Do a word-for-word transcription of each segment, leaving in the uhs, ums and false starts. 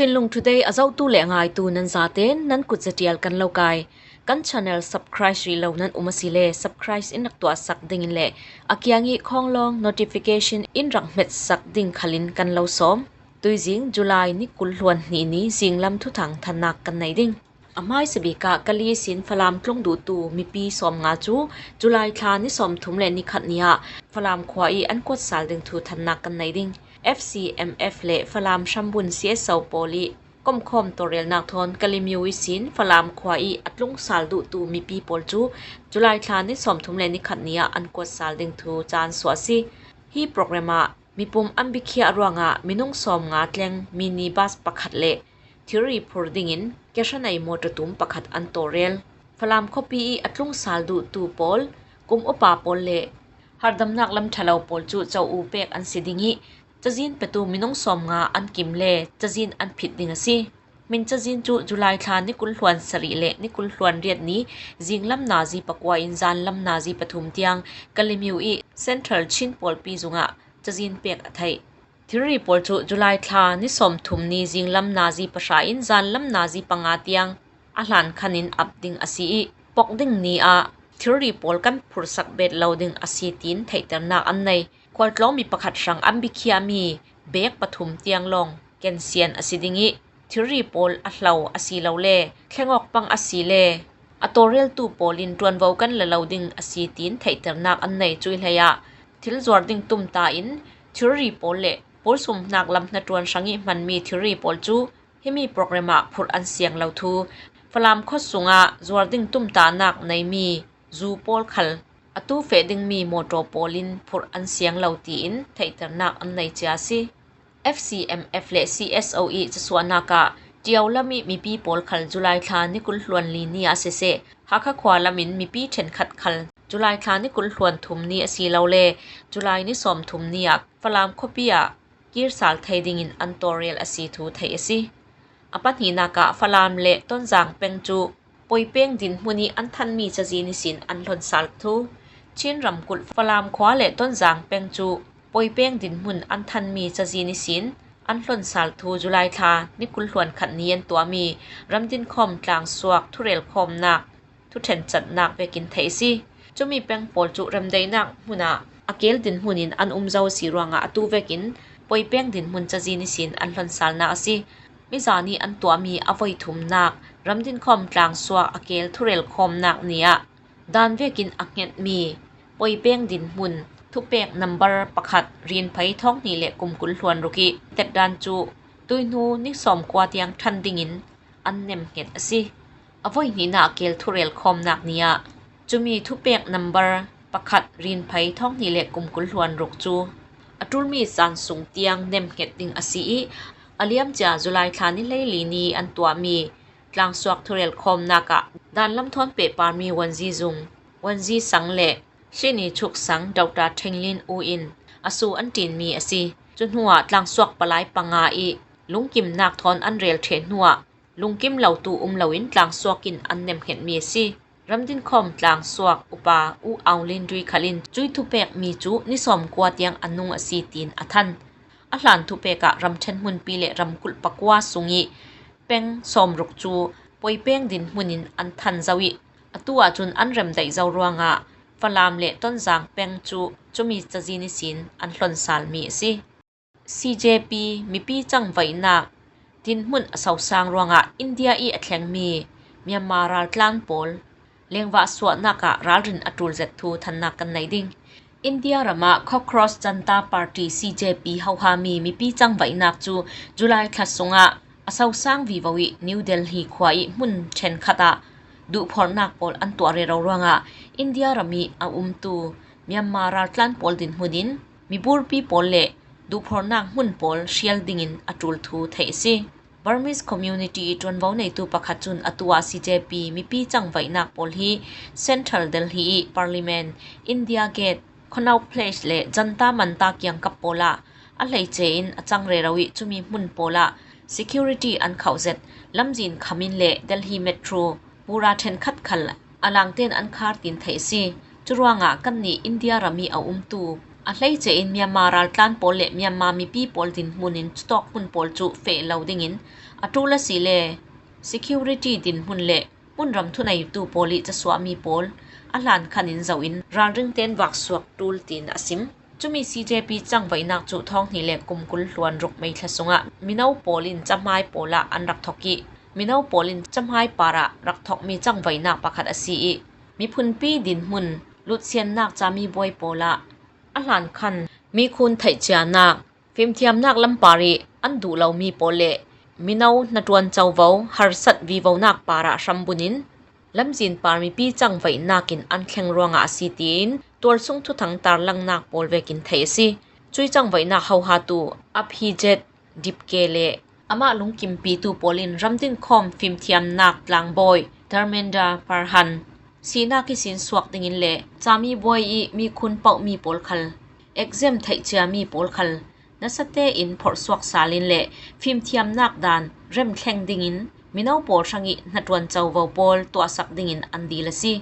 Chinlung Today a zotu le ngaitu nan zaten nan kut zatial kan lo kai. Kan channel subscribe rih lo nan um a si le subscribe in rak tuahsak dingin le a kiang i khawng lawng notification in rak hmetsak ding khalin kan lo sawm. Tuizing July ni kul hluan hnih ni zinglam thuthang thannak kan nei ding. A hmaisa bik ah Kali sin Falam tlung duhtu mipi sawmnga cu July thla ni sawmthum le ni khat ni ah Falam khua i an kuat sal ding thu thannak kan nei ding. F C M F le Falam hrambun C S O pawl i komkhawm tawlrelnak thawn Kalemyo i sin Falam khua i a tlung sal duhtu mipi pawl cu July thla ni sawmthum le ni khat ni ah an kuat sal ding thu caan suah a si. Hi program ah mipum an bikhiah ruangah minung sawmnga tleng minibus pakhat le thilri phur dingin kehranei mawṭaw tum pakhat an tawlrel. Falam khuapi i a tlung sal duhtu pawl, kum upa pawl le harhdamnak lam ṭhalo pawl cu co u pek an si ding i cazin petu minung sawmnga an kim le cazin an phit ding a si. Min cazin cu July thla ni kul hluan sarih le ni kul hluan riat ni zinglam nazi pakua in zanlam nazi pathum tiang Kalemyo i Central Chin pawlpi zungah cazin pek a theih. Thilri pawl cu July thla ni sawmthum ni zinglam nazi pahra in zanlam nazi panga tiang a hlan khan in ap ding a si i pok ding ni ah thilri pawl kan phursak bet lo ding a si tiin theihternak an nei. Khualtlawngmi pakhat hrang an bikhiahmi bag pathum tiang lawng kensian a si ding i thilri pawl a hlo a si lo le thlengawk pang a si le a tawlreltu pawl in ṭuanvo kan la lo ding a si tiin theihternak an nei. Cuih hleiah thil zuar ding tumta in thilri pawl le pawlsum hnak lam hnaṭuan hrang i hmanmi thilri pawl cu himi program ah phurh an siang lo thu Falam khuasung ah zuar ding tumtanak neimi zu pawl khal a tu feh dingmi mawṭaw pawl in phurh an siang lo tiin theihternak an nei cia a si. F C M F le C S O i casuahnak ah Ṭio lam i mipi pawl khal July thla ni kul hluan li ni ah siseh, Hakha khua lam in mipi ṭhenkhat khal July thla ni kul hluan thum ni a si lo le July ni sawmthum ni ah Falam khuapi ah kir sal thei dingin an tawlrel a si thu theih a si. A pahnihnak ah Falam le Tonzang peng cu poipeng dinhmun i an thanmi cazin ihsin an hlonsal thu. Chin ramkulh Falam khua le Tonzang peng cu poipeng dinhmun an thanmi cazin ihsin an hlonsal thu July thla ni kul hluan khat ni an tuahmi ramdinkhawm tlangsuak thurelkhawmnak thuṭhencatnak vekin theih a si. Cumi peng pawl cu remdaihnak hmun ah a keel dinhmun in an um zo a si ruangah atu vekin poipeng dinhmun cazin ihsin an hlonsalnak a si. Mizan i an tuahmi a voi thumnak ramdinkhawm tlangsuak a keel thurelkhawmnak ni ah dan vekin a hngetmi poipeng dinhmun thupek nambar pakhat rinphei thawng hnih le kum kul hluan ruk i tetdan cu tuihnu ni sawmkua tiang ṭhan dingin an nemhnget a si. A voi hnihnak a keel thurelkhawmnak ni ah cumi thupek nambar pakhat rinphei thawng hnih le kum kul hluan ruk cu a ṭulmi caan sung tiang nemhnget ding a si i a liamcia July thla ni hleili ni an tuahmi tlangsuak thurelkhawmnak ah danlam thawn pehparmi Wanzi Zung, Wanzi Sang le Sini Chuk Sang Doctor Theng Lin U in a su an ṭinmi a si. Cu hnuah tlangsuak palai panga i lungkimnak thawn an rel ṭheh hnuah lungkim lotu um loin tlangsuak in an nemhngetmi a si. Ramdinkhawm tlangsuak upa U Aung Lin Dui khal in cui thupekmi cu ni sawmkua tiang a nung a si tiin a than. A hlan thupek ah ramṭhen hmunpi le ramkulh pakua sung i peng sawmruk cu poipeng dinhmun in an than zo i atu ahcun an remdaih zo ruangah Falam le Tonzang peng cu cumi cazin ihsin an hlonsalmi a si. C J P mipi cangvaihnak dinhmun a sosang ruangah India i a thlengmi Myanmar raltlan pawl lengvah suahnak ah ralrin a ṭul zet thu thannak kan nei ding. India ram ah Cockroach Janta Party, C J P, hohami mipi cangvaihnak cu July thla sungah a sosang vivo i New Delhi khua i hmun ṭhenkhat ah duhphorhnak pawl an tuah rero ruangah India ram i a umtu Myanmar raltlan pawl dinhmun in miburpi pawl le duhphorhnak hmun pawl hrial dingin a ṭul thu theih a si. Burmese community i ṭuanvo neitu pakhat cun atu ah C J P mipi cangvaihnak pawl hi Central Delhi i Parliament, India Gate, Connaught Place le Jantar Mantar kiangkap pawl ah a hleice in a cang rero i cumi hmun pawl ah security an khauh zet, lamzin khamin le Delhi Metro, Pura ṭhenkhat khal a langten an khar tiin theih a si. Curuangah kannih India ram i a umtu a hleice in Myanmar raltlan pawl le Myanmar mipi pawl dinhmun in cutawk hmun pawl cu feh lo dingin A ṭul a si le security dinhmun le hmun ram thuneitu pawl ih casuahmi pawl a hlan khan in zoh in ralring ten vaksuak ṭul tiin a sim. Cumi C J P cangvaihnak cu thawng hnih le kum kul hluan ruk May thla sungah mino pawl in cahmai pawl ah an rak thok ih, mino pawl in cahmai parah rak thokmi cangvaihnak pakhat a si ih, miphunpi dinhmun lutsiannak cami buai pawl ah a hlan khan mikhun theihcianak, fimthiamnak lampar ih an duh lomi pawl le mino hnaṭuan covo harsat vivonak parah hrambun in lamzin par mipi cangvaihnak in an thleng ruangah a si tiin tualsung thuthang tarlangnak pawl vekin theih a si. Cui cangvaihnak hohatu Abhijit Dipke le amah lungkimpitu pawl in ramdin khawm fimthiamnak tlangbawi Dharmendra Pradhan sihnak ihsin suak dingin le cami buai ih mikhun pohmi pawl khal, exam theihciami pawl khal nasa tein phorhsuak sal in le fimthiamnak dan remthleng dingin mino pawl hrangih hnaṭuan covo pawl tuahsak dingin an dil a si.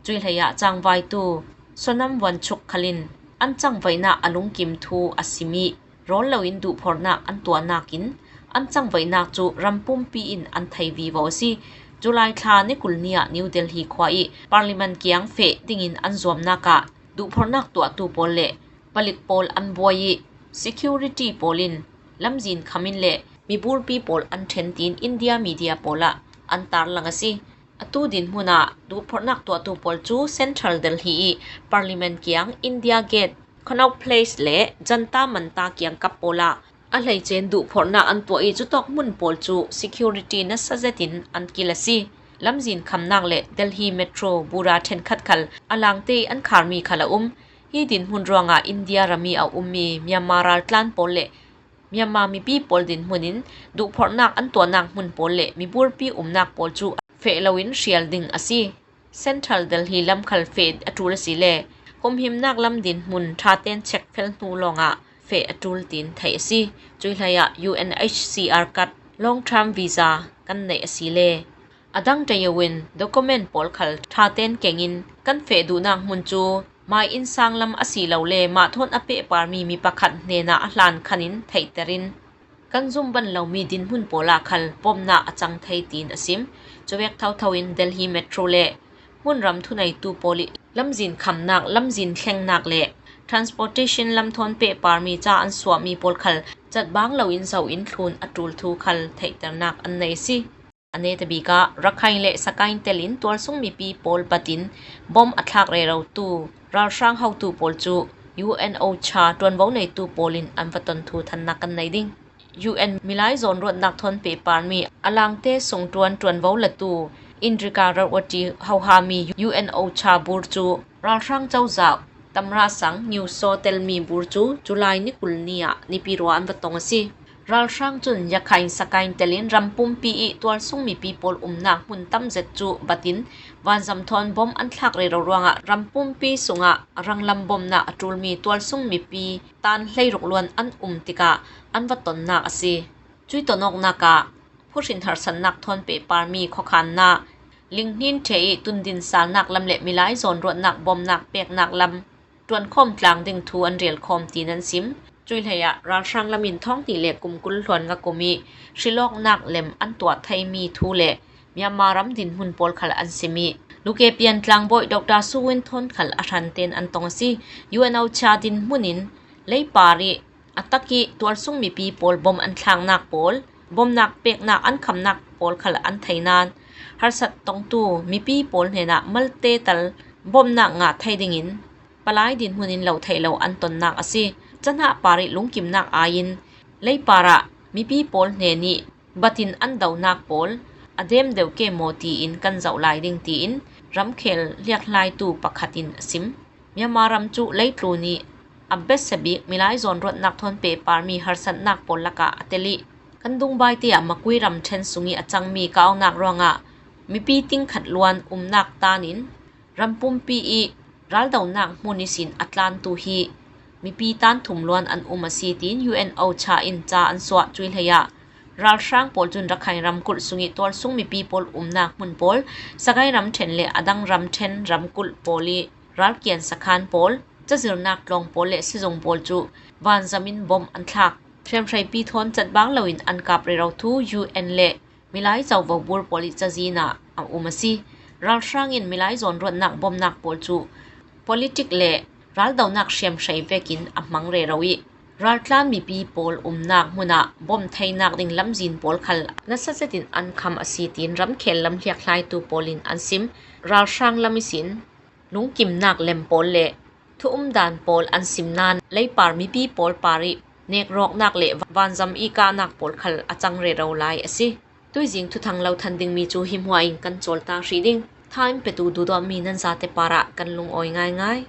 Cui hleiah cangvaitu Sonam Wangchuk khal in an cangvaihnak a lungkim thu a sim ih, rawl loin duhphorhnak an tuahnak in an cangvaihnak cu ram pumpi in an thei vivo a si. July thla ni kul ni ah New Delhi khua ih Parliament kiang feh dingin an zuamnak ah duhphorhnak tuahtu pawl le palik pawl an buai ih, security pawl in lamzin kham in le miburpi pawl an ṭhen tiin India media pawl ah an tarlang a si. Atu dinhmun ah duhphorhnak tuahtu pawl cu Central Delhi ih Parliament kiang India Gate, Connaught Place le Jantar Mantar kiangkap pawl ah a hleice in duhphorhnak an tuah ih, cutawk hmun pawl cu security nasa zetin an kil a si. Lamzin khamnak le Delhi Metro bura ṭhenkhat khal a langte ih an kharmi khal a um. Hi dinhmun ruangah India ram ih a ummi Myanmar raltlan pawl le Myanmar mipi pawl dinhmun in duhphorhnak an tuahnak hmun pawl le miburpi umnak pawl cu feh loin hrial ding a si. Central Delhi lam khal feh a ṭul a si le humhimnak lam dinhmun ṭhaten chek fel hnu lawngah feh a ṭul tiin theih a si. Cui hleiah U N H C R card, long term visa kan neih a si le a dang ṭaio in document pawl khal ṭhaten kengin kan feh duhnak hmun cu mai innsang lam a si lo le mah thawn a pehparmi mi pakhat hnenah a hlan khan in theihter in kan zumban lomi dinhmun pawl ah khal bawmhnak a cang thei tiin a sim. Cuvek thotho in Delhi Metro le hmunram thuneitu pawl ih lamzin khamnak, lamzin thlengnak le transportation lam thawn pehparmi ca an suahmi pawl khal catbang loin zoh in thlun a ṭul thu khal theihternak an nei a si. A netabik ah Rakhine le Sagaing telin tualsung mipi pawl batin bom a thlak rerotu ralhrang hotu pawl cu U N OCHA ṭuanvo neitu pawl in an va ton thu thannak kan nei ding. U N milai zawnruatnak thawn pehparmi a langte sungṭuan ṭuanvo latu Indrika Ratwaty hohami U N OCHA bur cu ralhrang cozah Tamra Sang Ngiusaw telmi bur cu July ni kul ni ah Nipi rua an va tong a si. Ralhrang cun Rakhine Sagaing telin ram pumpi ih tualsung mipi pawl umnak hmun tamzet cu batin vanzam thawn bom an thlak rero ruangah ram pumpi sungah ranglam bomnak a ṭulmi tualsung mipi tan hleiruk luan an um tikah an va tonnak a si. Cui tonawknak ah phuhrin harsatnak thawn pehparmi khuakhannak, linghnin ṭhe ih tundin salnak lam le milai zawnruatnak bawmnak peknak lam ṭuankhawm tlang ding thu an rialkhawm tiin an sim. Cui hleiah ralhrang lam in thawng hnih le kum kul hluan nga kum ih hrilawknak lem an tuah theimi thu le Myanmar ram dinhmun pawl khal an sim ih, Lukepian tlangbawi Doctor Su Win Thawn khal a hrantein an tong a si. U N OCHA dinhmun in leipar ih a tak ih tualsung mipi pawl bom an thlaknak pawl, bomnak peknak an khamnak pawl khal an thei nain harsat tongtu mipi pawl hnenah malte tal bomnak ngah thei dingin palai dinhmun in lo theih lo an tonnak a si. Cahnah par ih lungkimnak aiin leipar ah mipi pawl hnen ih batin an donak pawl a dem deuh ke maw tiin kan zoh lai ding tiin ramkhel hliakhlaitu pakhat in a sim. Myanmar ram cu leitlun ih a besia bik milai zawnruatnak thawn pehparmi harsatnak pawl lakah a tel ih kan dungbai te ah Makui ramṭhen sung ih a cangmi kaunak ruangah mipi tingkhat luan umnak tan in ram pumpi ih raldonak hmun ihsin a tlantu hi mipi tan thum luan an um a si tiin U N OCHA in ca an suah. Cui hleiah ralhrang pawl cun Rakhine ramkulh sung ih tualsung mipi pawl umnak hmun pawl, Sagaing ramṭhen le a dang ramṭhen ramkulh pawl ih ralkian sakhan pawl, cazirnak tlawng pawl le sizung pawl cu vanzam in bom an thlak. hriamhreipi thawn catbang loin an kap rero thu U N le milai covo bur pawl ih cazin ah a um a si. Ralhrang in milai zawnruatnak bawmnak pawl cu politik le raldonak hriamhrei vekin a hmang rero ih, raltlan mipi pawl umnak hmun ah bawm theinak ding lamzin pawl khal nasa zetin an kham a si, tiin ramkhel lam hliaklaitu pawl in an sim. Ralhrang lam ihsin lungkimnak lem pawl le thu umdan pawl an sim nain leipar mipi pawl par ih nekrawknak le vanzam ih kahnak pawl khal a cang rero lai a si. Tuizing thuthang lo than dingmi cu hi hmuah in kan cawlta hrih ding. Thain petu duhdawtmi nan zate parah kan lungawi ngaingai.